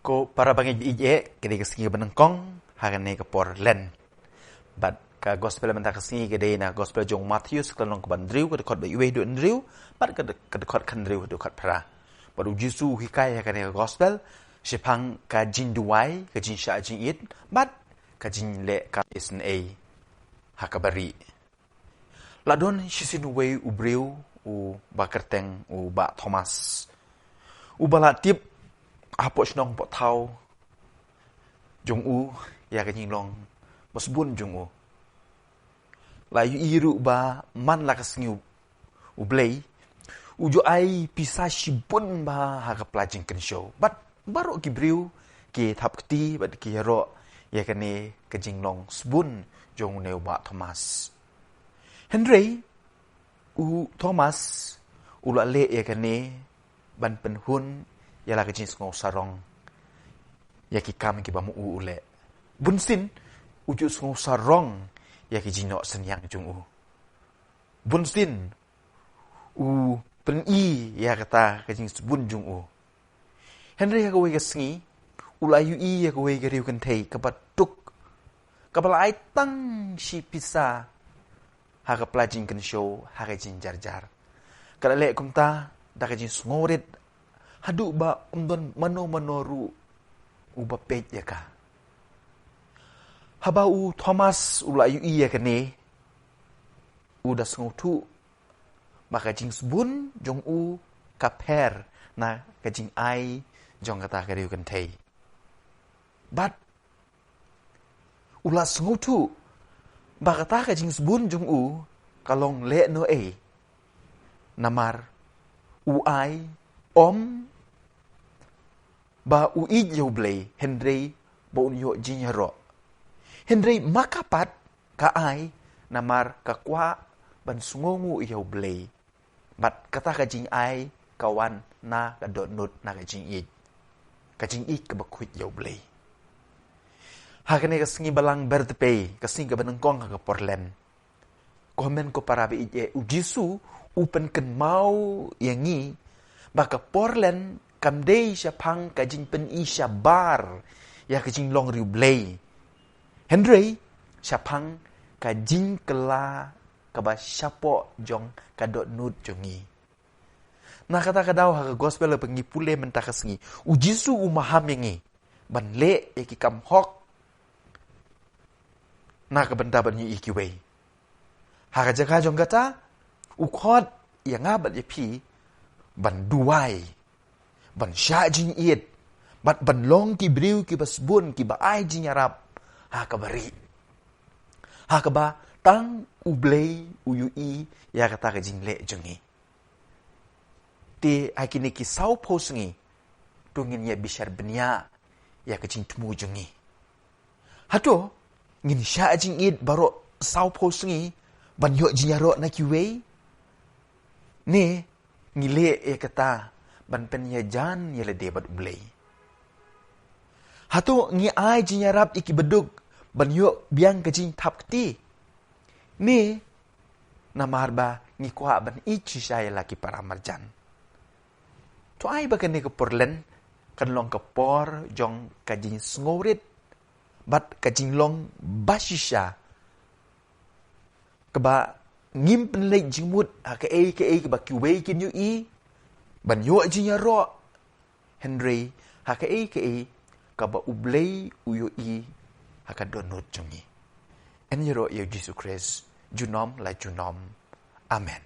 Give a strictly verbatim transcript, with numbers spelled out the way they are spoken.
Ko para bangeit ba ïeit, ka dei ka sngi ba nyngkong ha kane ka por Lent. Bad ka gospel mynta ka sngi ka dei na gospel jong u Mathaios, ka lynnong kaba hynriew, ka dkhot ba wei haduh hynriew, bad ka dkhot hynriew haduh dkhot phra. Bad u Jisu u hikai ha kane ka gospel shaphang ka jingduwai, ka jingshah jingit, bad ka jingleh kam isynei ha kaba rieh. La don shisien uwei u briew uba kyrteng u Bah Thomas, uba la tip hapoh shnong pohthaw jong u ïa ka jinglong ba sbun jong u. La ïohi ruh ba man la ka sngi U Blei, u ju ai pisa shibun bha ha ka pla jingkynshew. Bad baroh ki briew ki thap kti bad ki ïaroh ïa kane ka jinglong sbun jong une u Bah Thomas. Hynrei u Thomas u la leh ïa kane ban pynhun ïa la ka jingsngew sarong ïa ki kam kiba ma u u leh. Bunsien u ju sngew sarong ïa ki jingnoh synñiang jong u. Bunsien u pyni ïa kata ka jingsbun jong u. Hynrei ha kawei ka sngi u la ïohi ïa kawei ka riewkynthei kaba duk, kaba la ai tang shi pisa ha ka pla jingkynshew ha ka jingjarjar. Ka la leh kumta da ka jingsngewrit haduh ba ym don mano mano ruh uba peit ïa ka. Haba u Thomas u la ïohi ïa kane, u da sngewthuh ba ka jingsbun jong u ka pher na ka jingai jong kata ka riewkynthei. Bad u la sngewthuh ba kata ka jingsbun jong u ka long lehnohei, namar u ai ym ba u ïeit ïa U Blei, hynrei ba un ïoh jingïaroh. Hynrei ma ka pat ka ai namar ka kwah ban sngewnguh ïa U Blei. Bad kata ka jingai ka wan na ka dohnud na ka jingïeit, ka jingïeit kaba khuid ïa U Blei. Ha kane ka sngi Balang Ber Tpei, ka sngi kaba nyngkong ha ka por Lent, ko hynmen ko para ba ïeit, u Jisu u pynkynmaw ïa ngi ba ka por Lent kam dei shaphang ka jingpyni shabar ïa ka jinglong riewblei, hynrei shaphang ka jingkylla kaba shapoh jong ka dohnud jong ngi. Na kata ka daw ha ka gospel ba ngi pule mynta ka sngi, u Jisu u maham ïa ngi ban leh ïa ki kam hok na ka bynta ban ïohi ïa kiwei. Ha ka jaka jong kata, u khot ïa nga bad ïa phi ban duwai, ban shah jingit, bad ban long ki briew kiba sbun, kiba ai jingïarap ha kaba rieh, ha kaba tang U Blei u ïohi ïa kata ka jingleh jong ngi. Te ha kine ki sawphew sngi to ngin ïa bishar bniah ïa ka jingthmu jong ngi. Hato ngin shah jingit baroh sawphew sngi ban ïoh jingïaroh na kiwei, ne ngi leh ïa kata ban pynïajan ïa lade bad U Blei? Hato ngi ai jingïarap ïa kiba duk ban ïoh biang ka jingthap kti, ne namar ba ngi kwah ban ïeit shisha ïa la ki para marjan? To ai ba kane ka por Lent kan long ka por jong ka jingsngewrit bad ka jinglong bashisha, kaba ngim pynleit jingmut ha kaei kaei kaba kiwei kin ïohi ban ïoh jingïaroh, hynrei ha kaei kaei kaba U Blei u ïohi ha ka dohnud jong ngi. Yn ïaroh ïa U Jisu Khrist junom la junom. Amen.